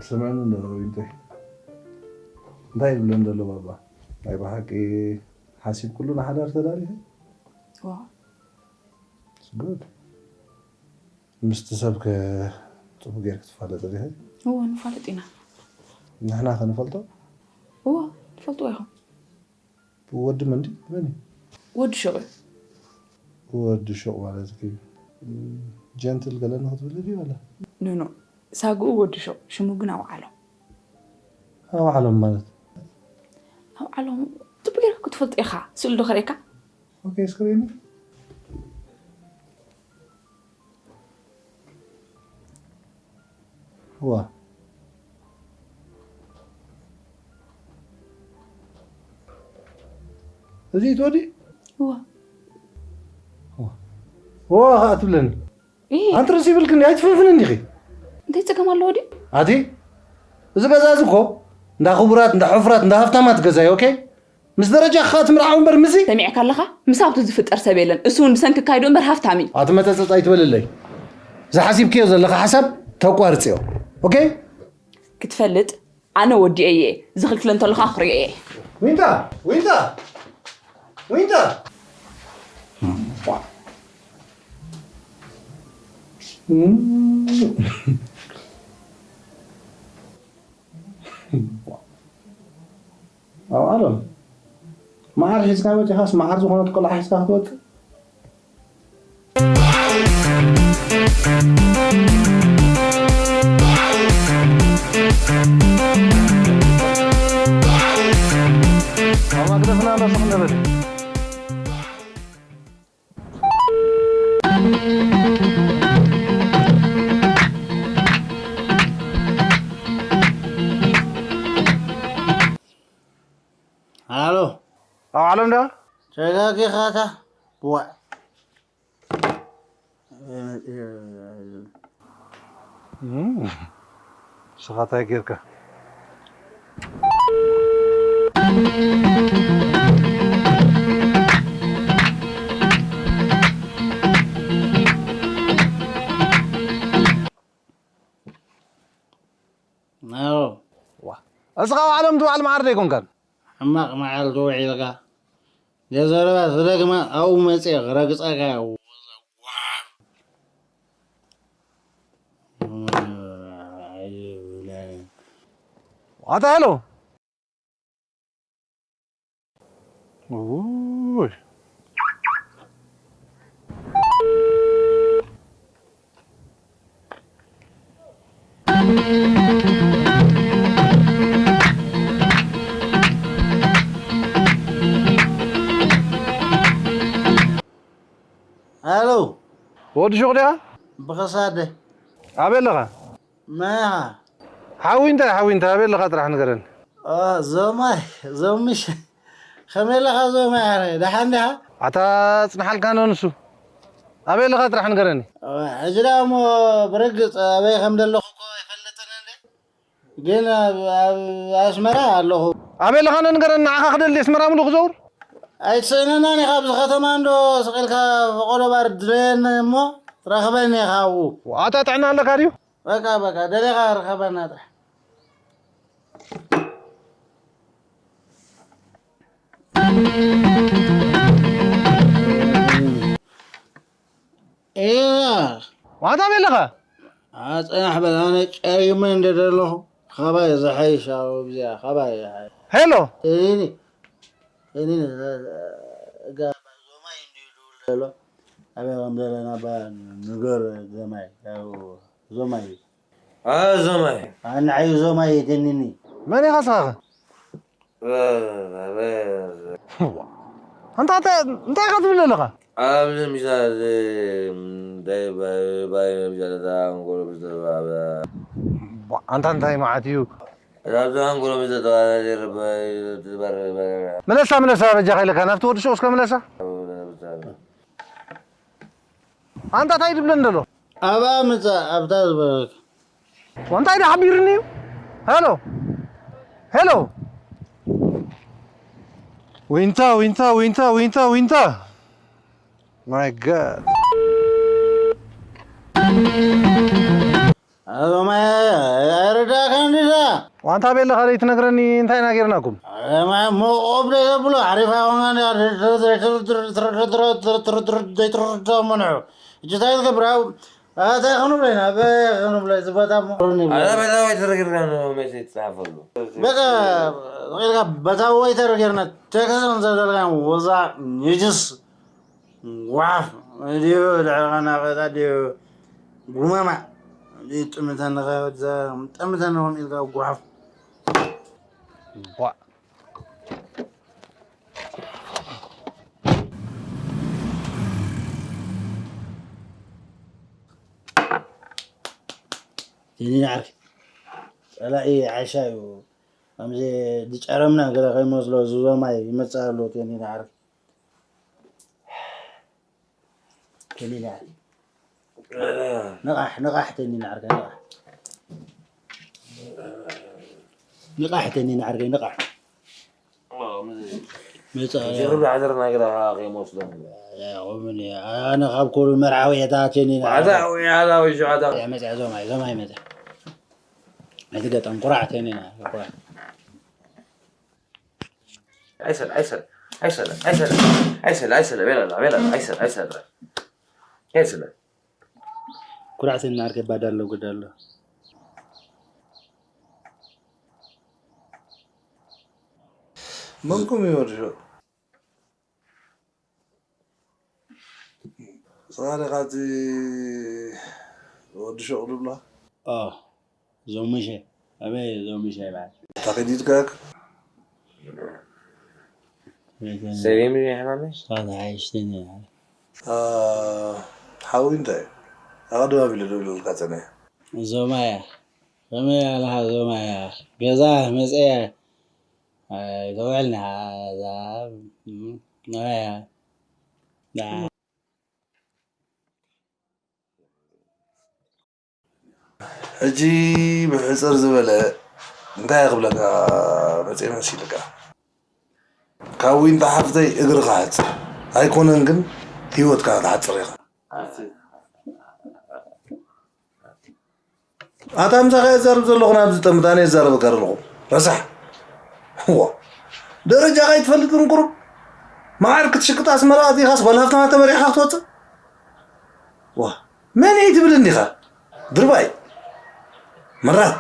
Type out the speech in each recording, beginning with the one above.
ስምዕኒ እንዶ ዊንተይ፣ እንታይ ይብለን ዘሎ ባባ? ናይ ብሓቂ ሓሲብኩሉ ንሓዳር ተዳሊኺ? ዋ ጉድ። ምስቲ ሰብከ ጽቡቅ ጌርክ ትፋለጥ ዲኺ? እዎ ንፋለጥ ኢና። ንሕና ከ ንፈልጦ? እዎ ትፈልጥዎ ኢኹም። ወዲ መን ድዩ? መን እዩ? ወዲ ሹቕ እዩ። ወዲ ሹቕ ማለት እዩ። ጀንትል ገለ ንክትብል ድዩ ወላ? ኖኖ ሳግኡ ወዲ ሹቕ ሽሙ ግን ኣውዓሎም። ኣውዓሎም ማለት? ኣውዓሎም ጥቡ ጌርካ ክትፈልጦ ኢኻ። ስእሉ ዶ ከርእየካ? ኦኬ ስክሪን ዋ እዚ ትወዲ እዋ ዋ ከዓ ትብለኒ እ ኣንትረስ ይብልክኒ ኣይትፍንፍን እንዲኺ እንታይ ጸገም ኣለዎ ድዩ? ኣቲ እዚ ገዛ እዚ እኮ እንዳ ክቡራት እንዳ ሕፉራት እንዳ ሃፍታማት ገዛ እዩ ኦኬ ምስ ደረጃ ክኻ ትምርዓው እምበር ምስዚ ሰሚዕካ ኣለኻ? ምስ ሃብቱ ዝፍጠር ሰብ የለን። እሱ እውን ብሰንኪ ካይዱ እምበር ሃፍታም እዩ። ኣቲ መጸጸጽ ኣይትበልለይ ዝሓሲብክዮ ዘለኻ ሓሳብ ተቋርጽዮ ኦኬ ክትፈልጥ ኣነ ወዲኤ እየ። ዝኽልክለ እንተለኻ ክሪኦ እየ። ዊንታ ዊንታ ዊንታ ኣብ ዓለም መዓር ሒዝካ መፂኻስ መዓር ዝኾነት ቆልዓ ሒዝካ ክትወፅእ ሃሎ ኣብ ዓለም ዳ ተጋጊኻታ ዋዕ ስኻ እንታይ ጌርካ እስኻ ኣብ ዓለም ትባዕል መዓር ዶ ኣይኮንካን ሕማቕ መዓር ትውዒልካ ዘረባ ትደግማ ኣብኡ መፅየ ክረግፀካ ኣታ ሄሎ ኣሎ ወዲ ሹቕ ዲኻ? ብኸሳደ ኣበይ ኣለኻ? መኻ ሓዊ እንታይ ሓዊ እንታይ ኣበይ ኣለኻ ጥራሕ ንገረኒ። ዞማይ ዞምሽ ከመይ ኣለኻ ዞማይ ኣረ ደሓን ዲኻ? ኣታ ጽንሓልካ ኖ ንሱ ኣበይ ኣለኻ ጥራሕ ንገረኒ። ሕጂ ደኣ እሞ ብርግጽ ኣበይ ከም ዘለኹ እኮ ኣይፈልጥን እንዴ። ግን ኣብ ኣብ ኣስመራ ኣለኹ። ኣበይ ኣለኻ ንገረኒ ንዓኻ ክደሊ ኣስመራ ምሉ ክዘውር። ኣይትስእነናን ኢኻ ኣብዚ ከተማ እንዶ ስቕ ኢልካ ፈቖዶ ባር ድለየኒ እሞ ረኽበኒ ኢኻ ኣብኡ። ዋታ ጥዕና ኣለካ ድዩ? በቃ በቃ ደሊኻ ርኸበና ጥራሕ። ዋታ ኣበይ ኣለኻ? ኣፅናሕ በል ኣነ ጨሪመ እንደ ዘለኹ ካባይ ዝሓይሽ ኣብ እዚኣ ካባይ ዝሓይሽ ሄሎ እኔ እኔ ጋ ዞማይ እንዲሁ ድውል ዘሎ ኣበይ ከም ዘለና ባ ንገር ዘማይ ዞማይ እዩ ዞማይ ኣንዓዩ ዞማይ የደንኒ መን ኢኻ ስኻኸ ኣንታ እንታይ ኢኻ ትብል ዘለኻ ኣብዚ ምሻ እንታይ ባይ ምሻ ተንኮሎ ዝተባበ ኣንታ እንታይ መዓት እዩ ኣብዚ ተንኮሎ ዝተባበ ምለሳ ምለሳ በጃኻ ኢለካ ናብቲ ወዲ ሹቕ እስከ ምለሳ ኣንታ እንታይ ድብለኒ ደሎ ኣብኣ ምፃእ ኣብታ ዝበለካ እንታይ ዳ ሓቢርኒ እዩ ሄሎ ሄሎ ዊንታ ዊንታ ዊንታ ዊንታ ዊንታ my god ኣዞማይ ኣይረዳእካን ዋንታ ቤለ ካልእ ትነግረኒ እንታይ ኢና ጌርናኩም? እሞ ኦብደ ብሎ ሓሪፋ ሆና ዘይተረዳ መንዑ እጅታይ ትገብራ ኣታ ይኸኑ ብለና በኸኑ ብለ ዝበታ ኣረ በታ ወይ ተረግርና ነው መቼ የተጻፈሉ በቃ በታ ወይ ተረግርና ቴክስት እንዘደልጋ ወዛ ንጅስ ጓፍ ድዮ ድዕራና ቀጣ ድዮ ጉማማ ጥምተን ጠምተን ኢልካ ጓፍ ቴኒን ዓርኪ ጸላኢ ዓሻ እዩ። ከምዚ ዝጨረምና ገለ ከይመስሎ ዝዞማይ ይመጽእ ኣሎ ቴኒን ዓርኪ። ቴኒን ዓርኪ ንቓሕ ንቓሕ ቴኒን ዓርከይ ንቓሕ። ንቓሕ ቴኒን ዓርከይ ንቓሕ። መጻ ዝርብ ዝሓደር ነገር ከይመስሎም። ኣነ ካብ ኩሉ መርዓዊ እታ ቴኒን ዓርከይ። መጽያ ዞማይ ዞማይ መጽያ። እቲ ገጠም ቁራዕ ቴኒን ዓርከይ ቁራዕ። ኣይሰለ ኣይሰለ ኣይሰለ ኣይሰለ ኣይሰለ ኣይሰለ ቤላ ቤላ ኣይሰለ ኣይሰለ ኣይሰለ ኩራዕ ቴኒን ዓርከይ ባዳ ኣሎ ጉዳ ኣሎ። መንኩም እዩ ወዲ ሹቕ? ንስኻ ዲኻ እቲ ወዲ ሹቕ ዝብሎ? ኣዎ፣ ዞምሸ። ኣበይ ዞምሸ ይበሃል? ተኸዲድካ? ሰበይኑ ይሕማመ? ስኻ ተሓይሽተኒ ይበሃል። ሓዊ እንታይ እዩ? ኣቐድም ኣቢለ ደውለልካ ጸኒሐ። ዞማ እያ። ከመይ ኣለኻ ዞማ እያ? ገዛ መጸያ ኣይተውዕልና እዛ እም፣ ናበይ እያ? ዳ- ሕጂ ብሕጽር ዝበለ እንታይ ክብለካ መጽየ መሲልካ? ካብ ዊንታ ሓፍተይ እግርኻ ሕጽር ኣይኮነን ግን ህይወትካ ክትሓጽር ኢኻ። ኣታ ምሳኻ የዛርብ ዘለኹ ናብዚ ጠምት ኣነ የዛርበካ ዘለኹ ረሳሕ ዋ ደረጃኻ ኣይትፈልጥን ቁሩብ መዓር ክትሽቅጥ ኣስመራ ኣቲኻስ ጓል ሃፍታማ ተመሪዕኻ ክትወፅእ ዋ መን እየ ትብል እንዲኻ ድርባይ መራት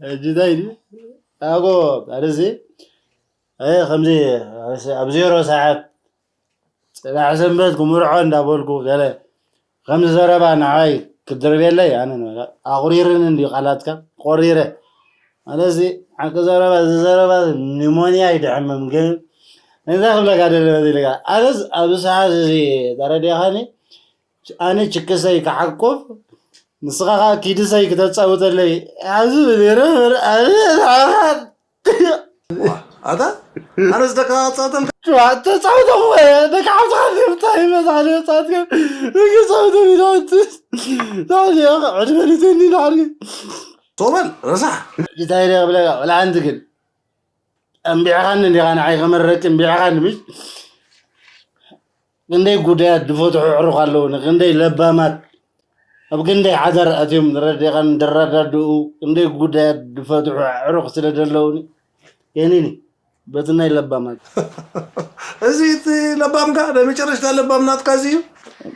ሕጂ እንታይ ድዩ ኣጎ ኣደዚ ከምዚ ኣብ ዜሮ ሰዓት ፅባሕ ሰንበት ክምርዖ እንዳበልኩ ገለ ከምዚ ዘረባ ንዓይ ክድርብየለይ ኣነ ኣቑሪርን እንዲ ቃላትካ ቆሪረ ማለት እዚ ሓቂ ዘረባ እዚ ዘረባ ኒሞንያ ይድሕምም ግን እንታይ ክብለካ ደለ ኢልካ ኣነስ ኣብ ሰዓት እዚ ተረዲኻኒ ኣነ ችክሰይ ክሓቁፍ ንስኻ ከዓ ኪድሰይ ክተፃውተለይ ኣብዚ ብሌረ ኣነ ኣታ ኣነ ዝደካ ጻተል ተጻውተኹ ደቂ ሓብትኻ እንታይ ይመዛለ ጻትከ ንግዛውተ ሚዳት ታዲያ ዕድመ ልተኒ ናዕርግ ቶበል ረሳሕ እንታይ ደብለ ወላ ሓንቲ ግን ኣንቢዕኻኒ እንዲኻ ንዓይ ከመረቂ እንቢዕኻኒ ምሽ ክንደይ ጉዳያት ዝፈትሑ ኣዕሩኽ ኣለዉ ንክንደይ ለባማት ኣብ ክንደይ ሓዳር ኣትዮም ንረዲኻን ዝረዳድኡ ክንደይ ጉዳያት ዝፈትሑ ኣዕሩኽ ስለ ዘለዉኒ የኒኒ በቲ ናይ ለባማት እዚ እቲ ለባምካ ናይ መጨረሽታ ለባም ናትካ እዚ እዩ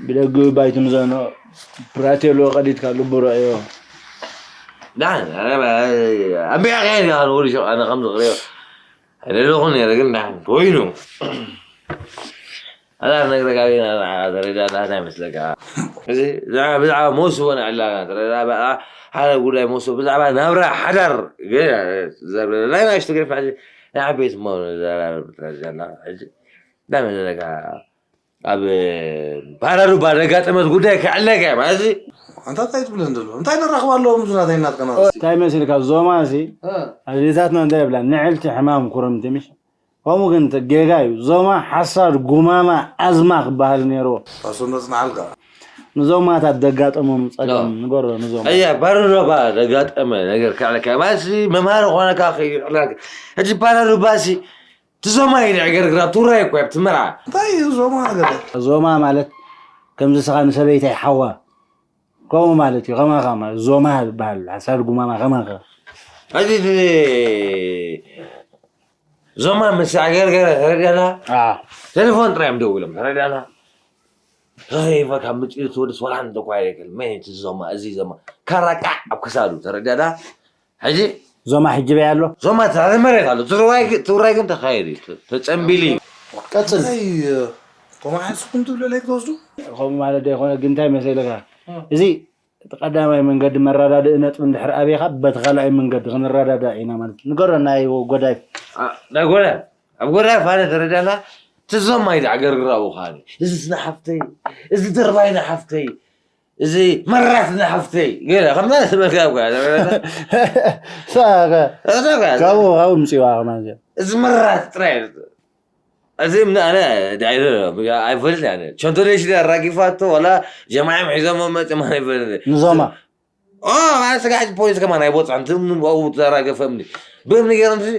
ብደጊ ባይትምዘኖ ፕራቴሎ ቀዲድካ ልቡ ረእዮ ዳን ኣቢያ ከይድ ያ ንወዲ ሸቕ ኣነ ከም ዝኽርዮ ኣይደለኹ ነይረ ግን ዳን ኮይኑ ኣላ ነግረካ ቤና ተረዳ ኣላ እንታይ መስለካ እዚ ብዛዕባ መውስቦ ንዕላና ተረዳ ሓደ ጉዳይ መውስቦ ብዛዕባ ናብራ ሓዳር ናይ ናሽቱ ገይርካ ናይ ዓበይቲ እሞ ዘራርብ ትረዳና ሕጂ እንታይ መስለካ ኣብ ፓራሩባ ዘጋጠመት ጉዳይ ክዕለካ ማለት ኣንታ እንታይ ትብለን ዘሎ እንታይ ንራኽባ ኣለዎም እዚ ናተይ ናትከና እንታይ መሲልካ ዞማ ሲ ኣዴታትና እንታይ ይብላ ንዕልቲ ሕማም ኩርምቲ ምሽ ከምኡ ግን ጌጋ እዩ ዞማ ሓሳድ ጉማማ ኣዝማ ክበሃል ነይርዎ ኣሱ ነጽናዓልካ ንዞማታት ዘጋጠሞም ጸገም ንገሮ ንዞማ እያ ፓራሩባ ዘጋጠመ ነገር ክዕለካ ማለት መምሃሪ ኮነካ ከይዕላልካ ሕጂ ፓራሩባ ሲ ትዞማ ኢለ ዕገርግራ ቱራይ እኮ ኣብቲ መርዓ እንታይ እዩ ዞማ ገለ ዞማ ማለት ከምዚ ስኻ ንሰበይታይ ሓዋ ከምኡ ማለት እዩ ከማኻ ማለት ዞማ ዝበሃል ሓሳድ ጉማማ ከማኻ ሕጂ እቲ ዞማ ምስ ኣገርገረ ተረዲኣና። ቴሌፎን ጥራይ እዮም ደዊሎም ተረዲኣና። ከኸይፈካ ምፅኡ ትወድስ ወላ ሓንቲ እኳ የደክል። መን እቲ ዞማ፣ እዚ ዞማ። ካራቃዕ ኣብ ክሳዱ ተረዲኣና። ሕጂ ዞማ ሕጂ በይ ኣሎ። ዞማ ትሕቲ መሬት ኣሎ። ትግራይ ግን፣ ትግራይ ግን ተኻይዱ እዩ። ተ-፣ ተጸንቢሉ እዩ። ቀጽል። እንታይ፣ ከምኡ ሓንስኩም ትብሉ ለይክ ትወስዱ? ከምኡ ማለት ዶ ይኾነ? ግን እንታይ መሰለካ? እዚ እቲ ቀዳማይ መንገዲ መረዳድኢ ነጥቢ እንድሕር ኣበይካ፣ በቲ ካልኣይ መንገዲ ክንረዳዳእ ኢና ማለት እዩ። ንገሮ ናይ ጎዳይፍ። ኣ፣ ናይ ጎዳይፍ። ኣብ ጎዳይፍ ኣነ ተረዳና፣ ትዞም ኣይዳ ገርግራቡ ኻኒ። እዚ ስነ ሓፍተይ፣ እዚ ደርባይ ንሓፍተይ፣ እዚ መራት ንሓፍተይ። ገለ፣ ከምዛ ዝበልካ እኮ፣ ተረዳና። ሳቀ። እዛ እኮ፣ ካብኡ፣ ካብኡ ምጽዋ ማለት እዩ። እዚ መራት ጥራይ። እዚ እምኒ ኣነ ዳይለ ኣይፈልጥ ኣነ። ቸንቶሌሽን ኣራጊፋቶ፣ ወላ ጀማዕም ሒዞሞ መጽም ኣይፈልጥ። ንዞማ። ኦ፣ ማለት ስጋዕ ፖሊስ ከማን ኣይቦጽዕን። ትም ንብኣው ተራገፈ እምኒ። ብእምኒ ገይሮም ሲ፣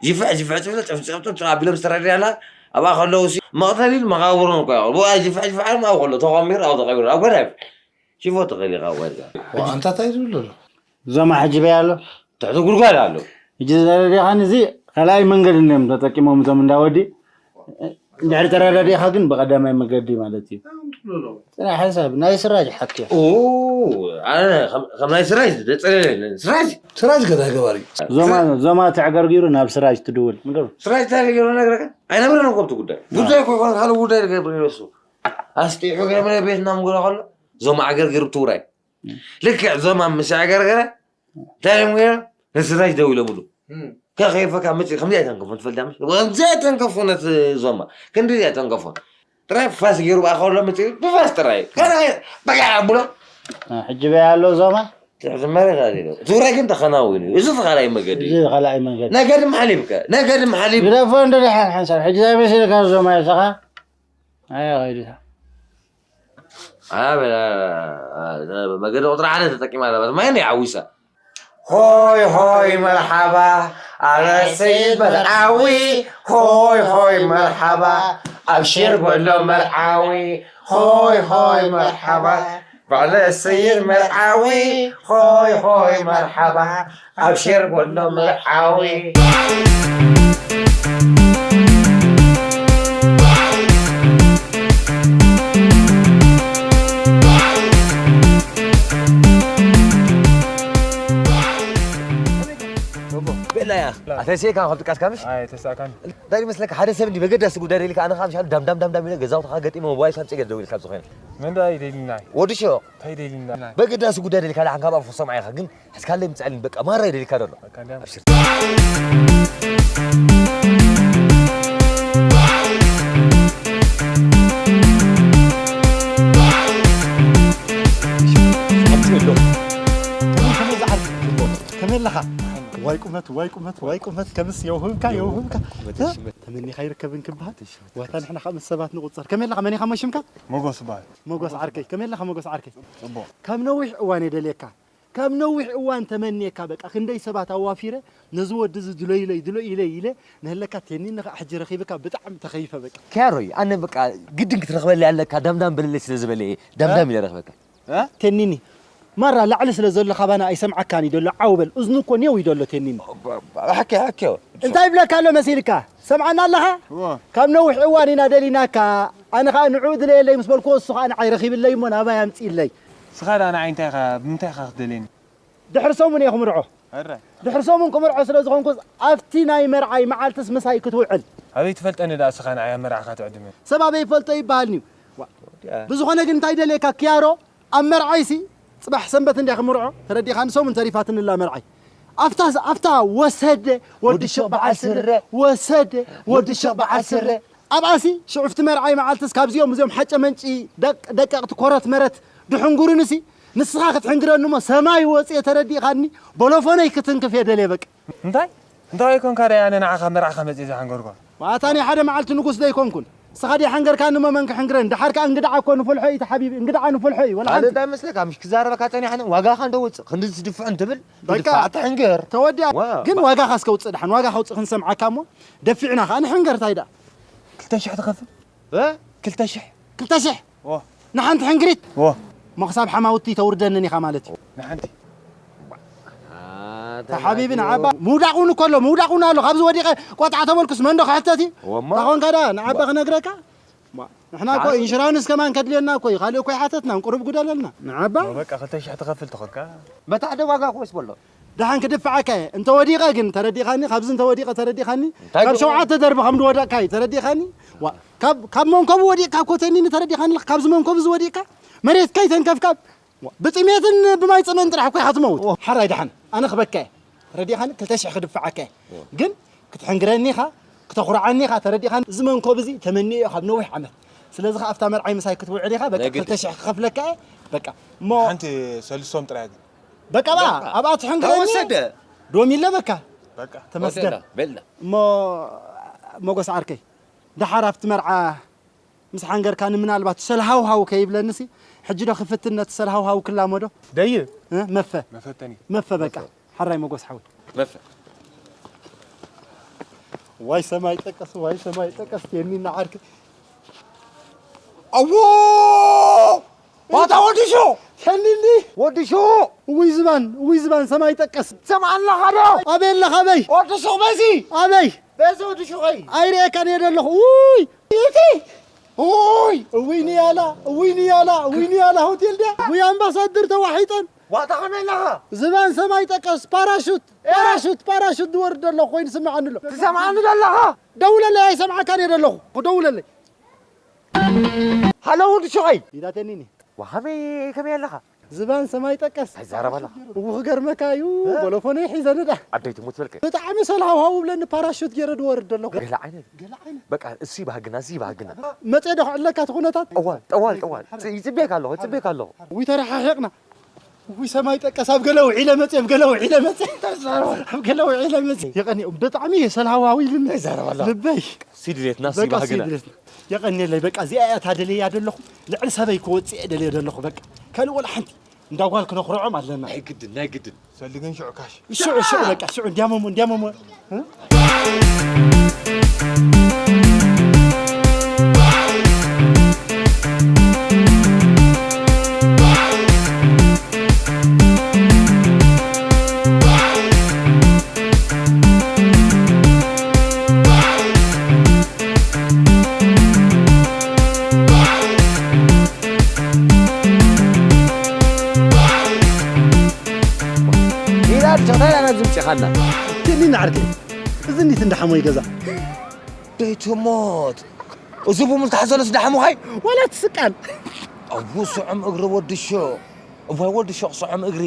ጅፍዕ፣ ጅፍዕ፣ ጅፍዕ፣ ጭፍጭፍጭፍ፣ ጭፍጭፍ ኣቢሎም ዝተረዳያና። ኣብኣ ከለዉ ሲ፣ መቕተሊን መቓብሮን እኮ ያው። ብኣ ጅፍዕ፣ ጅፍዕ፣ ኣብኡ ከሎ ተቐሚሩ፣ ኣብኡ ተቐሚሩ። ኣብ ጎዳይፍ። ሽፎ ተኸሊኻ ወዛ። ዋ፣ ኣንታ እንታይ ዝብሉ ኣሎ? እዞም ኣሕጅበያ ኣሎ። ትሕቲ ጉድጓድ ኣሎ። ሕጂ ዘረዲኻን እዚ ካልኣይ መንገዲ እንዲዮም ተጠቂሞም እዞም እንዳወዲ። እንድሕሪ ተረዳዲኻ ግን ብቐዳማይ መገዲ ማለት እዩ። እንታይ ትብሉ ኣለኹም? ጽናሕ ሓሳብ ናይ ስራጅ ሓቂ እዩ። ኦ፣ ኣነ ከም፣ ከም ናይ ስራጅ ደጸለለ ስራጅ። ስራጅ ገዳይ ገባሪ። ዞማ፣ ዞማ ተዕገርጊሩ ናብ ስራጅ ትድውል። ንገሩ። ስራጅ እንታይ ገይሩ ነግረካ? ኣይነብረን እኮ ኣብቲ ጉዳይ። ጉዳይ እኮ ይኮን ካልእ ጉዳይ ዝገብር ይረሱ። ኣስጢሑ ገምረ ቤትና ምጉራ ከሎ ዞማ ዓገርጊሩ ብትውራይ። ልክዕ ዞማ ምስ ኣገርገረ፣ እንታይ እዮም ገይሮም? ንስራጅ ደው ኢሎምሉ። እም። ከኸይፈካ መጽእ፣ ከምዚ ኣይተንከፉን ትፈልጥ፣ ከምዚ ኣይተንከፉ ነቲ ዞማ። ክንዲ ኣይተንከፉን። ጥራይ ፋስ ገይሩ ብኣ ከሎ መጽእ፣ ብፋስ ጥራይ። ከነ በቃ ኣብሎ። እ፣ ሕጂ በይ ኣሎ ዞማ? ትሕቲ መሬት ኣልኢሉ። ትግራይ ግን ተኸናዊኑ እዩ። እዚ እቲ ካልኣይ መገዲ እዚ እዩ። ካልኣይ መንገዲ። ነገድም ሓሊብከ፣ ነገድም ሓሊብ። ግደፎ እንዶ ደሓን ሓንሳብ። ሕጂ እንታይ መሲልካ ዞማ ኢልካ? ኣያ ኸይድታ። ኣበ-፣ መገዲ ቁፅሪ ሓደ ተጠቂማ ኣለባት። ማይ ናይ ዓዊሳ። ሆይ ሆይ መርሓባ፣ ኣረ ሰይድ መርዓዊ። ሆይ ሆይ መርሓባ፣ ኣብሽር በሎ መርዓዊ። ሆይ ሆይ መርሓባ፣ ባዕለ ሰይድ መርዓዊ። ሆይ ሆይ መርሓባ፣ ኣብሽር በሎ መርዓዊ። ቤላ እያ። ኣተሴካ ካብ ጥቃስ ካምሽ? ኣይ፣ ተሳካን። እንታይ ይመስለካ፣ ሓደ ሰብ እንዲ በገዳሲ ጉዳይ ደሊካ፣ ኣነ ካብ ሻሉ ዳም ዳም ዳም ዳም ኢለ ገዛውትኻ ገጢመ፣ ሞባይል ሳምፀ ገደው ኢልካ ዝኾነ። ምን እንታይ ደሊና? ወዲ ሸዮ። እንታይ ደሊና? በገዳሲ ጉዳይ ደሊካ፣ ዳሓን ካብ ኣፎ ሰምዓኻ ግን፣ እስካለይ ምፅኣልኒ፣ በቃ ማራ ይደሊካ ደሎ። በቃ እንዲያም። ኣብሽር። ከመይ፣ ከመይ ዝዓርፍ? ከመይ ኣለኻ? ዋይ ቁመት፣ ዋይ ቁመት፣ ዋይ ቁመት፣ ከምስ የውህብካ፣ የውህብካ። ቁመት፣ እ? ሽመት። ተመኒኻ ይርከብን ክበሃል። ዋታ ንሕና ካብ ምስ ሰባት ንቑጸር። ከመይ ኣለኻ? መን ኢኻ እሞ ሽምካ? ሞጎስ እበሃል። ሞጎስ ዓርከይ። ከመይ ኣለኻ ሞጎስ ዓርከይ? ጽቡቕ። ካብ ነዊሕ እዋን የደልየካ። ካብ ነዊሕ እዋን ተመንየካ፣ በቃ ክንደይ ሰባት ኣዋፊረ፣ ነዚ ወዲ እዚ ድሎ ኢለይ፣ ድሎ ኢለይ ኢለ፣ ንህለካ ቴኒን ንኸዓ ሕጂ ረኺብካ ብጣዕሚ ተኸይፈ በቃ። ኪያሮይ፣ ኣነ በቃ ግድን ክትረኽበለይ ኣለካ፣ ዳምዳም በለለይ ስለ ዝበለ እየ፣ ዳምዳም እ? ኢለ ረኽበካ። እ? ቴኒኒ፣ ማራ ላዕሊ ስለ ዘሎ ካባና ኣይሰምዓካን እዩ ደሎ፣ ዓው በል፣ እዝኑ እኮ ኔው እዩ ደሎ ቴኒኒ። ባ-፣ ባ-፣ ሓኪ፣ ሓኪ። እንታይ ይብለካ ኣሎ መሲልካ? ሰምዓና ኣለኻ? እወ። ካብ ነዊሕ እዋን ኢና ደሊናካ፣ ኣነ ኸዓ ንዕኡ ድለየለይ ምስ በልክዎ፣ እሱ ኸዓ ንዓይ ረኺብለይ እሞ ናባይ ኣምፅእለይ። ንስኻ ደኣ ንዓይ እንታይ ኢኻ፣ ብምንታይ ኢኻ ክትደልየኒ? ድሕሪ ሰሙን እየ ክምርዖ። ሕራይ። ድሕሪ ሰሙን ክምርዖ ስለ ዝኾንኩስ፣ ኣብቲ ናይ መርዓይ መዓልትስ ምሳይ ክትውዕል። ኣበይ ትፈልጠኒ ደኣ ንስኻ ንዓይ ኣብ መርዓኻ ትዕድመኒ? ሰብ ኣበይ ይፈልጦ ይበሃል ንዩ። ዋ። ወዲያ። ብዝኾነ ግን እንታይ ደልየካ፣ ኪያሮ፣ ኣብ መርዓይሲ፣ ጽባሕ ሰንበት እንድያ ክምርዖ፣ ተረዲእካ፣ ንሰሙን ተሪፋትኒ ኣላ መርዓይ። ኣብታ፣ ኣብታ ወሰደ፣ ወዲ ወዲ ሸቕ ሸቕ በዓል በዓል ስረ፣ ስረ። ወሰደ፣ ወዲ ወዲ ሸቕ ሸቕ በዓል በዓል ስረ። ስረ። ኣብኣሲ ሽዑፍቲ መርዓይ መዓልትስ ካብዚኦም እዚኦም ሓጨ መንጪ ደቅ-፣ ደቀቕቲ ኮረት መረት ድሕንጉሩንሲ ንስኻ ክትሕንግረኒ እሞ ሰማይ ወፅየ ተረዲእኻኒ፣ ቦሎፎነይ ክትንክፍ እየ ደልየ በቃ። እንታይ? እንታይ ኮንካ ደይ ኣነ ንዓኻ መርዓኻ መፅየ ዝሓንገርኳ? ዋታ ናይ ሓደ መዓልቲ ንጉስ ደይኮንኩን? ንስኻ ደይ ሓንገርካኒ እሞ መን ክሕንግረኒ? ደሓር ከኣ እንግድዓ እኮ ንፈልሖ እዩ እቲ ሓቢቢ፣ እንግድዓ ንፈልሖ እዩ፣ ወላ ኣነ ሓንቲ። እንታይ መስለካ? ምሽ ክዛረበካ ጸኒሐ ኣነ ዋጋኻ እንደወፅእ ክንዲ ትድፍዕ እንትብል በቃ። ትድፋዕ ትሕንገር። ተወዲኣ። ዋ። ግን ዋጋኻ እስከ ውፅእ ደሓን፣ ዋጋ ከውፅእ ክንሰምዓካ እሞ ደፊዕና ከኣ ንሕንገር እንታይ ደኣ? ክልተ ሽሕ ትኸፍል? እ? ክልተ ሽሕ። ክልተ ሽሕ? ዎ። ንሓንቲ ሕንግሪት? ዎ። እሞ ክሳብ ሓማውቲ ተውርደንን ኢኻ ማለት እዩ። ንሓንቲ። ኣታ ተሓቢቢ ንዓባ ምውዳቕ እውን እኮ ኣሎ፣ ምውዳቕ እውን ኣሎ። ካብዚ ወዲቐ ቆጣዕ ተበልኩስ መን ዶ ክሕተት እዩ? እወማ። ታኾንካ ደኣ ንዓባ ክነግረካ? ማ፣ ንሕና እኮ ንዓባ ኢንሹራንስ ከማን ከድልየና እኮ እዩ፣ ካልእ እኮ ኣይሓተትናን፣ ቁሩብ ጉደለልና። ንዓባ? እሞ በቃ ክልተ ሽሕ ትኸፍል ተኾንካ? በታ ሓደ ዋጋ እኮ ወስበሎ። ደሓን ክድፍዓካ እየ። እንተ ወዲቐ ግን ተረዲኻኒ፣ ካብዚ እንተ ወዲቐ ተረዲኻኒ፣ እንታይ ካብ ግብረ? ሸውዓተ ደርቢ ከም ዝወደቕካ እዩ ተረዲኻኒ። ዋ፣ ካብ፣ ካብ መንኮቡ ወዲቕካ እኮ ተኒኒ ተረዲኻኒ ኣለኻ፣ ካብዚ መንኮቡ እዚ ወዲቕካ፣ መሬትካ ይተንከፍካ። ዋ፣ ብጥሜትን ብማይ ጽምእን ጥራሕ እኮ ኢኻ ትመውት። ዋ። ሓራይ ደሓን፣ ኣነ ክበካ እየ። ተረዲኻኒ? ክልተ ሽሕ ክድፍዓካ እየ። ዋ። ግን ክትሕንግረኒ ኢኻ፣ ክተኹርዓኒ ኢኻ፣ ተረዲኻኒ? እዚ መንኮብ እዚ ተመኒዮ ካብ ነዊሕ ዓመት። ስለዚ ኸኣ ኣብታ መርዓይ ምሳይ ክትውዕል ኢኻ፣ በቃ ናይ ግድን። ክልተ ሽሕ ክኸፍለካ እየ። በቃ። እሞ ሓንቲ ሰልስቶም ጥራይ ግን። በቃ በቃ። ኣብኣ ትሕንግረኒ። ተወሰደ። ዶም ኢለ በቃ። በቃ። ተመስገን። ወደላ፣ በላ። እሞ ሞጎስ ዓርከይ፣ ደሓር ኣብቲ መርዓ ምስ ሓንገርካኒ ምናልባት ሰልሃውሃው ከይብለንሲ፣ ሕጂ ዶ ክፍትን ነቲ ሰልሃውሃው ክላመዶ? ደይ። እ? መፈ። መፈተኒ። መፈ በቃ። መፈ። ሓራይ ሞጎስ ሓወይ። መፈ። ዋይ ሰማይ ጠቀስ፣ ዋይ ሰማይ ጠቀስ፣ የኒና ዓርኪ። ኣዎ! ዋታ ወዲ ሹቕ! ከኒኒ! ወዲ ሹቕ! እውይ ዝባን፣ እውይ ዝባን፣ ሰማይ ጠቀስ። ትሰምዓኒ ኣለኻ ዶ? ኣበይ ኣለኻ፣ ኣበይ? ወዲ ሹቕ በዚ! ኣበይ? በዚ ወዲ ሹቐይ! ኣይርእየካን እየ ዘለኹ። ውይ! እቲ! ውይ! እውይ ንያላ፣ እውይ ንያላ፣ እውይ ንያላ ሆቴል ድያ? ውይ ኣምባሳድር ተዋሒጠን። ዋታ ከመይ ኣለኻ? ዝባን ሰማይ ጠቀስ፣ ፓራሹት፣ እ? ፓራሹት፣ ፓራሹት ዝወርድ ዘሎ ኮይኑ ስምዓኒ ኣሎ። ትሰምዓኒ ዶ ኣለኻ? ደውለለይ፣ ኣይሰምዓካን እየ ዘለኹ። ደውለለይ። ሃሎ ወዲ ሹቐይ! ኢዳተኒኒ። ዋ፣ ከመይ፣ ከመይ ኣለኻ? ዝባን ሰማይ ጠቀስ። ኣይዛረብ ኣለኻ። እው ክገርመካ እዩ፣ እ? ቦሎፎነይ ሒዘ ንዳ። ኣደይ ትሙት በልከ። ብጣዕሚ ሰልሃውሃው ብለኒ ፓራሹት ገይረ ድወርድ ኣለኹ። ገለ ዓይነት። ገለ ዓይነት። በቃ፣ እሱ ይባህግና፣ እሱ ይባህግና። መጼ ዶ ክዕለካ እቲ ኩነታት? ጠዋል፣ ጠዋል፣ ጠዋል። ፅ-፣ ይፅበየካ ኣለኹ፣ ይፅበየካ ኣለኹ። ውይ፣ ተረሓሒቕና። ውይ፣ ሰማይ ጠቀስ፣ ኣብ ገለ ውዒለ መጼ፣ ኣብ ገለ ውዒለ መጼ። ኣብ ገለ ውዒለ መጼ። የቐኒ፣ ብጣዕሚ እየ ሰልሃውሃው ኢሉኒ። ኣይዛረብ ኣለኻ። ልበይ። ሲድሌትና በቃ ሲባህግና። ሲድሌትና። የቐንየለይ፣ በቃ እዚኣ እያ እታ ደለያ ደለኹ። ልዕሊ ሰበይ ክወፅእ እየ ደልየ ደለኹ። በቃ ካልእ ወላ ሓንቲ። እንዳ ጓል ክነኹርዖም ኣለና። ናይ ግድን፣ ናይ ግድን። ሰሊ ግን ሽዑ ካሽ። ሽዑ፣ ሽዑ፣ በቃ ሽዑ፣ እንዲያመሞ፣ እንዲያመሞ። እ? ኢላ ሸቕታ ኢላ ናብዚ ምፅኻና። ትእኒ ንዓርከይ። እዚ እንዲት እንዳሓሞይ ገዛ። ደይ ትሞት። እዚ ብምልካሕ ዘሎስ ዳሕሙኻይ? ወላ ትስቃል። ኣቡ ስዑም እግሪ ወዲ ሾቕ። እዋይ ወዲ ሾቕ ስዑም እግሪ።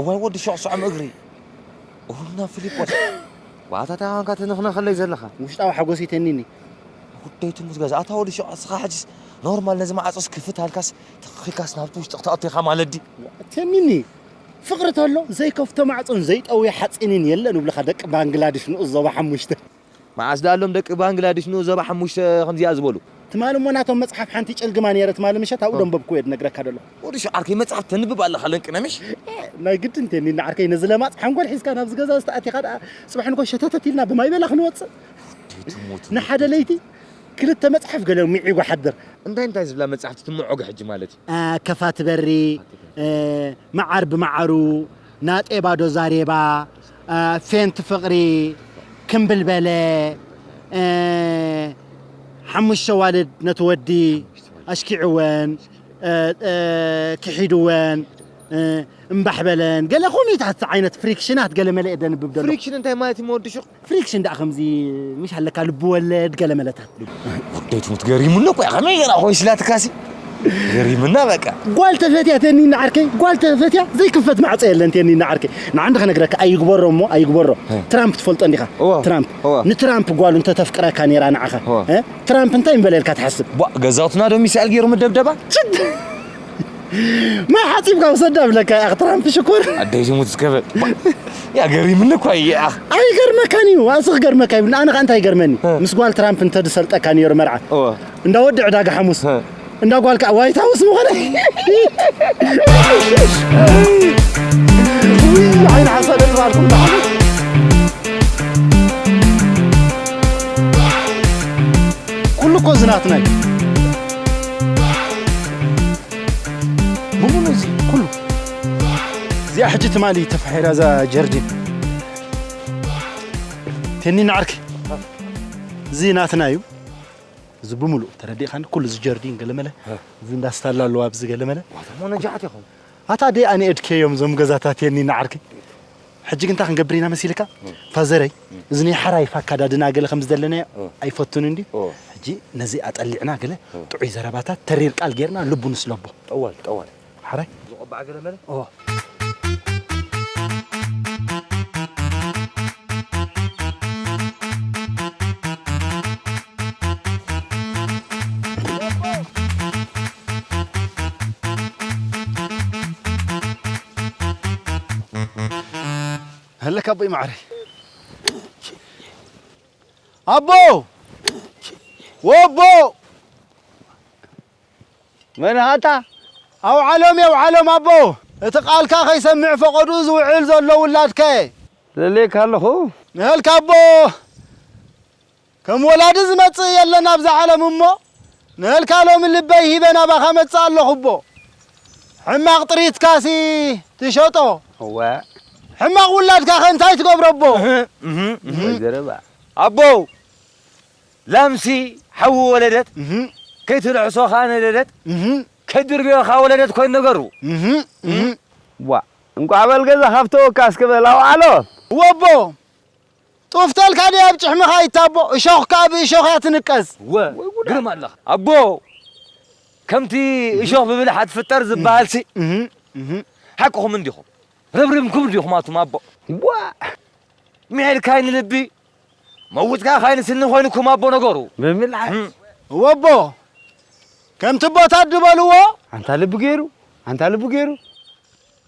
እዋይ ወዲ ሾቕ ስዑም እግሪ። እውና ፊሊጶስ። ዋታታ ኳንካ ትንኽነኸለይ ዘለኻ። ውሽጣዊ ሓጎስ ይተኒኒ። ጉዳይ ትሙት ገዛ። ኣታ ወዲ ሾቕ፣ እስኻ ሕጅስ ኖርማል ነዚ ማዕጾስ ክፍት ኣልካስ ተኺልካስ ናብቲ ውሽጢ ክትኣቱ ኢኻ ማለት ድዩ? ተኒኒ። ፍቕሪ ተሎ ዘይከፍቶ ማዕጾን ዘይጠውዮ ሓጺንን የለን እብልኻ ደቂ ባንግላድሽ ንኡስ ዞባ ሓሙሽተ። መዓስ ደኣ ኣሎም ደቂ ባንግላድሽ ንኡስ ዞባ ሓሙሽተ ከምዚኣ ዝበሉ? ትማሊ እሞ ናቶም መጽሓፍ ሓንቲ ጨልግማ ነይረ፣ ትማሊ ምሸት ኣብኡ ኦ። ደንበብኩ እየ ዝነግረካ ዘለኹ። ወዲ ሸዓርከይ መጽሓፍ ተንብብ ኣለኻ ለንቅነ ምሽ? ናይ ግድን ተኒኒ ዓርከይ፣ ነዚ ለማጽ ሓንጎል ሒዝካ ናብዚ ገዛ ዝተኣቲኻ ደኣ ጽባሕ ንጎ ሸተተት ኢልና ብማይ በላ ክንወጽእ? ትሞት። ንሓደ ለይቲ ክልተ መጽሓፍ ገለ ሚዒጉ ሓድር። እንታይ እንታይ ዝብላ መጻሕፍቲ ትምዖ ሕጂ ማለት እዩ? አ፣ ከፋ ትበሪ፣ እ፣ መዓር ብመዓሩ፣ ናጤባ ዶ ዛሬባ፣ እ፣ ፌንት ፍቕሪ፣ ክምብል በለ፣ እ፣ ሓሙሽተ ዋልድ ነቲ ወዲ ኣሽኪዕወን፣ እ፣ እ፣ ክሒድወን፣ እ፣ እምባሕ በለን፣ ገለ ኮሚታት ዓይነት ፍሪክሽናት ገለ መለ እየ ደንብብ ደሎ። ፍሪክሽን እንታይ ማለት እዩ ወዲ ሹቕ? ፍሪክሽን ደኣ ከምዚ ምሽ ኣለካ ልቢ ወለድ ገለ መለታት። ጉዳይ ትሙት ገሪሙኒ እኮ፣ ከመይ ገይራ ኮይስላትካሲ? ገሪምና በቃ። ጓል ተፈትያ ተኒና ዓርከይ፣ ጓል ተፈትያ ዘይክፈት ማዕጾ የለን ተኒና ዓርከይ። ንዓንዲ ክነግረካ ኣይግበሮ እሞ ኣይግበሮ። እ። ትራምፕ ትፈልጦ እንዲኻ? እወ። ትራምፕ። እወ። ንትራምፕ ጓሉ እንተተፍቅረካ ነይራ ንዓኻ። እወ። እ? ትራምፕ እንታይ ምበለ ኢልካ ትሓስብ? ቧ፣ ገዛውትና ዶ ሚሳኤል ገይሩ ምደብደባ? ሽት! ማይ ሓጺብካ ውሰዳ ብለካ እያ ትራምፕ ሽኮር። ኣደይ ዝሙት እስከበ። ያ ገሪምኒ እኮ እያ። ኣይገርመካን እዩ፣ ኣስኽ ገርመካ ይብል። ኣነ ከኣ እንታይ ይገርመኒ? እ። ምስ ጓል ትራምፕ እንተዝሰልጠካ ነይሩ መርዓ። እወ። እንዳ ወዲ ዕዳጋ ሓሙስ። እ። እንዳ ጓል ከኣ ዋይት ሃውስ ምኾነ። ውይ፣ ዓይኒ ሓሳደ ትባልኩም ብሓሙስ። ኩሉ እኮ ዝናትና እዩ። ብምሉ እዚ ኩሉ። እዚኣ ሕጂ ትማሊ ተፋሒራ እዛ ጀርዲን። የኒ ንዓርኪ፣ እዚ ናትና እዩ። እዚ ብምሉእ ተረዲእካኒ፣ ኩሉ እዚ ጀርዲን ገለመለ፣ እዚ እንዳስታላ ኣለዋ ኣብዚ ገለመለ። ዋታ ሞ ነጃሕት ኢኹም። ኣታ ደይ ኣነ እድከዮም ዞም ገዛታት የኒ ንዓርኪ። ሕጂ ግን እንታይ ክንገብር ኢና መሲልካ? ፋዘረይ፣ እዚ ናይ ሓራይ ፋካዳድና ገለ ከም ዝደለናዮ ኣይፈቱን እንዲ። ሕጂ ነዚ ኣጠሊዕና ገለ ጥዑይ ዘረባታት ተሪር ቃል ጌርና ልቡ ንስለቦ። ጠዋል፣ ጠዋል። ሓራይ? ዝቆባዕ ገለ መለ? ኦ። ሃለካ ኣቦይ ማዕረይ። ኣቦ! ወቦ! መን ሃታ? ኣውዓሎም የውዓሎም ኣቦ! እቲ ቃልካ ከይሰምዕ ፈቐዱ ዝውዕል ዘሎ ውላድከ? ደልየካ ኣለኹ። ንህልካ ኣቦ! ከም ወላዲ ዝመጽእ የለን ኣብዛ ዓለም እሞ፣ ንህልካ ሎሚ ልበይ ሂበ ናባኻ መጽእ ኣለኹ ኣቦ። ሕማቕ ጥሪትካሲ ትሸጦ። እወ። ሕማቕ ውላድካ ከ እንታይ ትገብሮ ኣቦ? እህ፣ እህ፣ እህ። ወይ ዘረባ። ኣቦ! ላምሲ ሓዊ ወለደት፣ እህ። ከይትርሕሶ ኸኣ ነደደት፣ እህ። ከይትድርብዮ ኸኣ ወለደት ኮይኑ ነገሩ። እህ፣ እህ። ዋ፣ እንቋዕ በል ገዛ ካብተወካ እስከ በል ኣውዓሎ። ወቦ፣ ጡፍተልካ ድያ ኣብ ጭሕምኻ ይታቦ፣ እሾኽካ ብእሾኽ እያ ትንቀዝ። ወ-፣ ወይ ጉድ። ግርም ኣለኻ። ኣቦ፣ ከምቲ እሾኽ ብብልሓ ትፍጠር ዝበሃልሲ፣ እህ፣ እህ። ሓቅኹም እንዲኹም። ረብሪምኩም እንዲኹም ኣቱም ኣቦ። ዋ! ምሒርካይ ንልቢ፣ መውጽካይ ንስኒ ኮይንኩም ኣቦ ነገሩ። ብምልዓል። እም። ወቦ፣ ከምቲ ኣቦታት ዝበልዎ፣ ኣንታ ልቢ ገይሩ፣ ኣንታ ልቢ ገይሩ።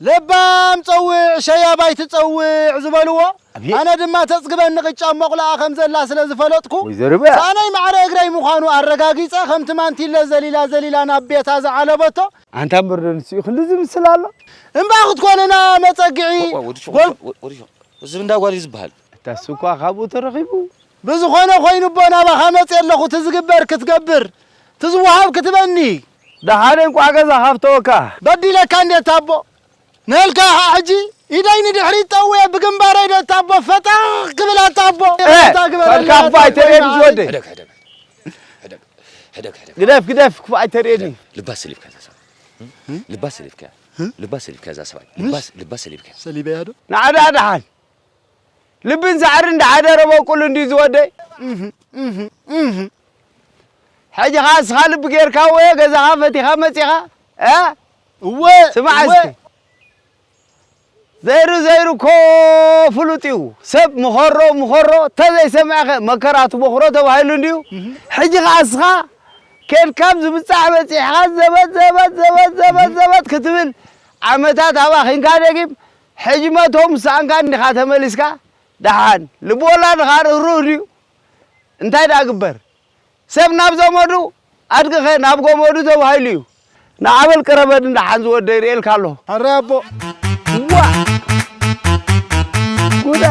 ለባም ጸውዕ፣ ሸያብ ኣይትጸውዕ ዝበልዎ። ኣቤት። ኣነ ድማ ተጽግበኒ ቅጫ መቑላኣ ከም ዘላ ስለ ዝፈለጥኩ፣ ወይዘሮ በያ። ሳእነይ ማዕረ እግረይ ምዃኑ ኣረጋጊጸ፣ ከምቲ ማንቲለ ዘሊላ ዘሊላ ናብ ቤታ ዝዓለበቶ። ኣንታ እምበር ዶ ንስኡ ክንዲ ዝምስል ኣሎ? እምባ ክትኮነና መጸግዒ ወ-፣ ወ-፣ ወዲ ሹቕ፣ ጎል-፣ ወ-፣ ወዲ ሹቕ። እዚ እንዳ ጓል እዩ ዝበሃል። እታ እሱ እኳ ካብኡ ተረኺቡ። ብዝኾነ ኮይኑ ኣቦ ናባኻ መጽእ ኣለኹ፣ እቲ ዝግበር ክትገብር፣ እቲ ዝወሃብ ክትበኒ። ደሓነ እንቋዕ ገዛ ሃብተወካ። በዲለካ እንዴት ኣቦ? ነልካ ኸዓ ሕጂ ኢደይ ንድሕሪት ጠውየ ብግንባረይ ዶ ኣቦ ፈጠኽ ክብል ኣታ ኣቦ። እ፣ እታ ግበረለይ ፈርካ ኣታ ኣቦ ኣይተርእየኒ ኣቦ። ዝወደይ። ሕደግ፣ ሕደግ። ሕደግ፣ ሕደግ፣ ሕደግ። ግደፍ፣ ግደፍ፣ ክፉእ ኣይተርእየኒ። ልባ ሰሊብካ እዛ ሰብኣይ። ልባ ሰሊብካ። ልባ ሰሊብካ እዛ ሰብኣይ። ልባ፣ ልባ ሰሊብካ። ሰሊበያ ዶ? ንዓዳ ደሓን። ልብን ሳዕርን እንዳሓደረ በቁል እንድዩ ዝወደይ። እህ፣ እህ፣ እህ። ሕጂ ኸዓ እስኻ ልቢ ጌርካ ወዮ ገዛኻ ፈቲኻ መጺኻ፣ እ? እወ፣ ስማዕ እወ። እስኪ። ዘይሩ ዘይሩ እኮ ፍሉጥ እዩ። ሰብ ምኸሮ ምኸሮ ተዘይሰምዐኸ መከራ ትቦኽሮ ተባሂሉ እንድዩ። እህ። ሕጂ ኸዓ እስኻ ኬድካ ኣብ ዝብጻሕ በጺሕኻ ዘበት፣ ዘበት፣ ዘበት፣ ዘበት፣ እህ። ዘበት ክትብል ዓመታት ኣባኺንካ ደጊም ሕጂ መቶም ሰኣንካ እንዲኻ ተመሊስካ። ደሓን ልቢ ወላድኻ ርህሩህ ድዩ? እንታይ ደኣ ግበር? ሰብ ናብ ዘመዱ፣ ኣድግኸ ናብ ገመዱ ተባሂሉ እዩ። ንዓ በል ቅረበኒ ደሓን ዝወደይ ይርእየልካ ኣለኹ። ኣረ ኣቦ። ዋ! ጉዳ!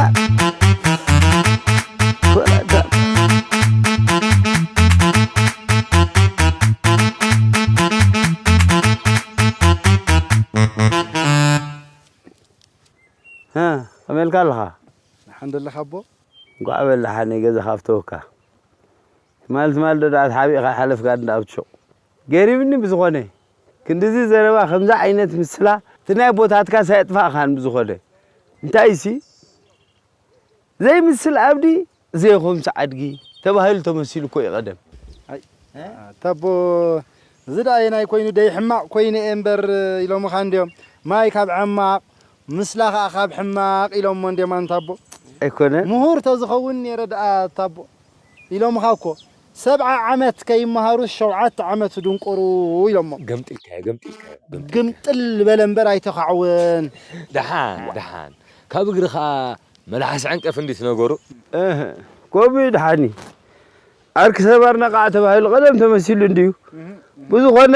እ፣ ከመይ ኢልካ ኣለኻ? ደሓን ደለኻ ኣቦ? እንኳዕ በል ደሓን ገዛ ካብተወካ። ትማል ትማል ዶ ደኣ ተሓቢእካ ሓለፍካ እንዳ ኣብ ሹቕ። ገሪምኒ ብዝኾነ። ክንድዚ ዘረባ ከምዚ ዓይነት ምስላ እቲ ናይ ኣቦታትካስ ኣየጥፋእኻን ብዝኾነ። እንታይሲ ዘይምስል ኣብዲ ዘይኾምስ ዓድጊ ተባሂሉ ተመሲሉ እኮ እዩ ቀደም። ኣይ፣ ኣታ ኣቦ፣ እዚ ደኣ ኣየናይ ኮይኑ ደይ ሕማቕ ኮይኑ እየ እምበር ኢሎምኻ እንድዮም። ማይ ካብ ዓማቕ፣ ምስላ ኸኣ ካብ ሕማቕ ኢሎሞ እንድዮም ኣንታ ኣቦ። ኣይኮነን። ምሁር ተዝኸውን ነይረ ደኣ ኣታ ኣቦ ኢሎምኻ እኮ። ሰብዓ ዓመት ከይመሃሩ ሸውዓተ ዓመት ድንቁሩ ኢሎሞ። ገምጢልካዮ፣ ገምጢልካዮ፣ ገምጢልካዮ። ግምጥል በለ እምበር ኣይተኻዕወን። ደሓን፣ ደሓን። ካብ እግሪ ኸኣ መልሓስ ዕንቀፍ እንዲት ነገሩ። እህ፣ ከምኡ እዩ ደሓኒ። ዓርኪ ሰባር ነቓዕ ተባሂሉ ቀደም ተመሲሉ እንድዩ። እህ፣ እህ። ብዝኾነ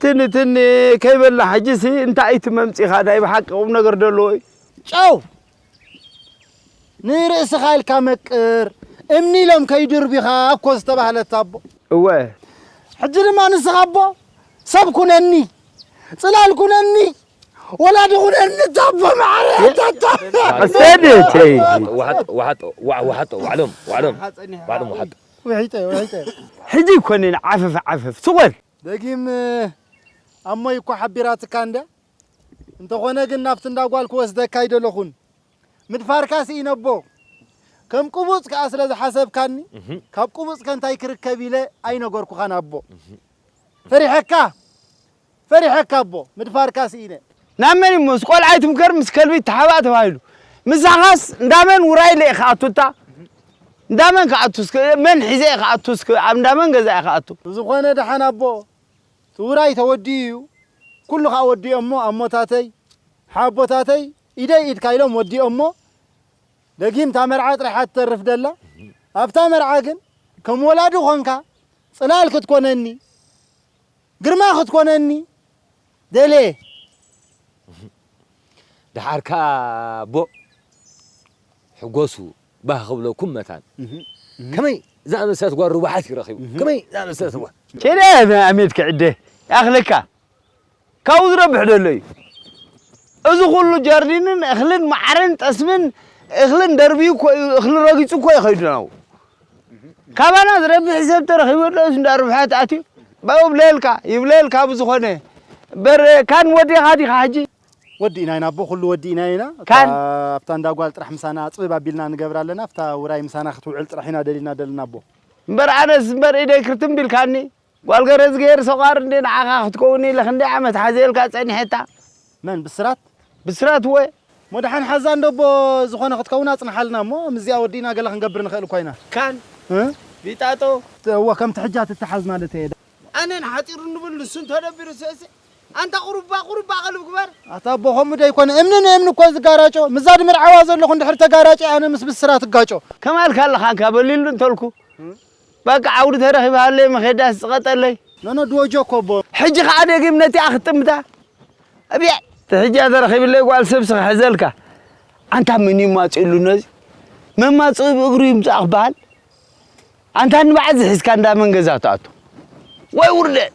ትኒ ትኒ ከይበልና ሕጂሲ እንታይ እቲ መምጺኻ ናይ ብሓቂ ቁም ነገር ደለዎ እዩ። ጨው ንርእስኻ ኢልካ መቅር፣ እምኒ ኢሎም ከይድርቢኻ እኮ ዝተባህለት ኣቦ። እወ። ሕጂ ድማ ንስኻ ኣቦ ሰብ ኩነኒ፣ ጽላል ኩነኒ፣ ወላ ድኹነኒ ታቦ መዓረ ታታ ኣስተድእተይ ዋሓጦ ዋሓጦ ዋሓጦ ዋዕሎም ዋዕሎም ዋዕሎም ዋሓጦ ውሒጠ ውሒጠ ሕጂ ይኮንን ዓፈፍ ዓፈፍ ስቆል ደጊም ኣሞይ እኮ ሓቢራትካ እንድያ። እንተኾነ ግን ናብቲ እንዳ ጓል ክወስደካ ኣይደለኹን። ምድፋርካ ስኢነ ኣቦ። ከም ቅቡጽ ከኣ ስለ ዝሓሰብካኒ ካብ ቅቡጽ ከ እንታይ ክርከብ ኢለ ኣይነገርኩኻን ኣቦ። ፈሪሐካ ፈሪሐካ ኣቦ ምድፋርካ ስኢነ። ናብ መን እዩ ምስ ቆልዓ ኣይትምከር ምስ ከልቢ ተሓባእ ተባሂሉ ምሳኻስ እንዳመን ውራይ ለየ ክኣቱ እታ እንዳመን ክኣቱ እስከ መን ሒዘ እየ ክኣቱ እስከ ኣብ እንዳመን ገዛ እየ ክኣቱ ብዝኾነ ደሓን ኣቦ እቲ ውራይ ተወዲኡ እዩ። ኩሉ ከዓ ወዲኦሞ ኣሞታተይ ሓቦታተይ ኢደይ ኢድካ ኢሎም ወዲኦሞ ደጊም እታ መርዓ ጥራሓ ትተርፍ ደላ ኣብታ መርዓ ግን ከም ወላዲ ኾንካ ጽላል ክትኮነኒ ግርማ ክትኮነኒ ደልየ ደሓር ከኣ ኣቦ ሕጎሱ ባህ ክብለኩም መታን ከመይ ዝኣመሰለት ጓል ርቡሓት እዩ ረኺቡ ከመይ ዝኣመሰለት ጓል ኬደ ኣሜት ክዕደ ያኽለካ ካብኡ ዝረብሕ ደሎ እዩ እዚ ኩሉ ጀርዲንን እኽልን መዓርን ጠስምን እኽልን ደርብዩ እኮ እዩ እኽሊ ረጊፁ እኮ እዩ ከይዱ ናው ካባና ዝረብሕ ሰብ ተረኺቡ ዶ እንዳ ርብሓት ኣትዩ ባው ብለልካ ይብለልካ ብዝኾነ በር ካን ወዴኻ ዲኻ ሕጂ ወዲእና ኢና ኣቦ ኩሉ ወዲእና ኢና ካን ኣብታ እንዳ ጓል ጥራሕ ምሳና ፅብብ ኣቢልና ንገብር ኣለና ኣብታ ውራይ ምሳና ክትውዕል ጥራሕ ኢና ደሊና ደልና ኣቦ እምበር ኣነስ እምበር ኢደይ ክርትም ቢልካኒ ጓል ገረዝግሄር ሰቋር እንዴ ንዓኻ ክትከውን ኢለ ክንደይ ዓመት ሓዘልካ ጸኒሐታ መን ብስራት ብስራት ወ ሞድሓን ሓዛ እንዶ ኣቦ ዝኾነ ክትከውን ኣጽንሓልና እሞ ምስዚኣ ወዲእና ገለ ክንገብር ንኽእል እኳ ኢና ካን እ? ቢጣጦ እወ ከምቲ ሕጃ ትተሓዝ ማለት እየ ኣነን ሓጢሩ ንብል ንሱ እንተደቢሩ ሰእሲ ኣንታ ቁሩባ ቁሩባ ቀልብ ግበር ኣታ ኣቦ ከምኡ ዶ ይኮነ እምኒ ንእምኒ እኮ ዝጋራጮ ምዛ ድምርዓዋ ዘለኹ እንድሕር ተጋራጨ ኣነ ምስ ብስራት እጋጮ ከማልካ ኣለኻ እንካ በሊሉ እንተልኩ በቃ ዓውዲ ተረኺብሃለይ መኼዳስ ዝቐጠለይ ነነ ድወጆ እኮ ኣቦ ሕጂ ከዓ ደጊም ነቲኣ ክትጥምታ እብያ እቲ ሕጂ ተረኺብለይ ጓል ሰብሲ ክሕዘልካ ኣንታ መን እዩ ማፅእሉ ነዚ መማፅኡ ብእግሩ ይምፃእ ክበሃል ኣንታ ንባዓል ዝሒዝካ እንዳ መን ገዛ ትኣቱ ወይ ውርደት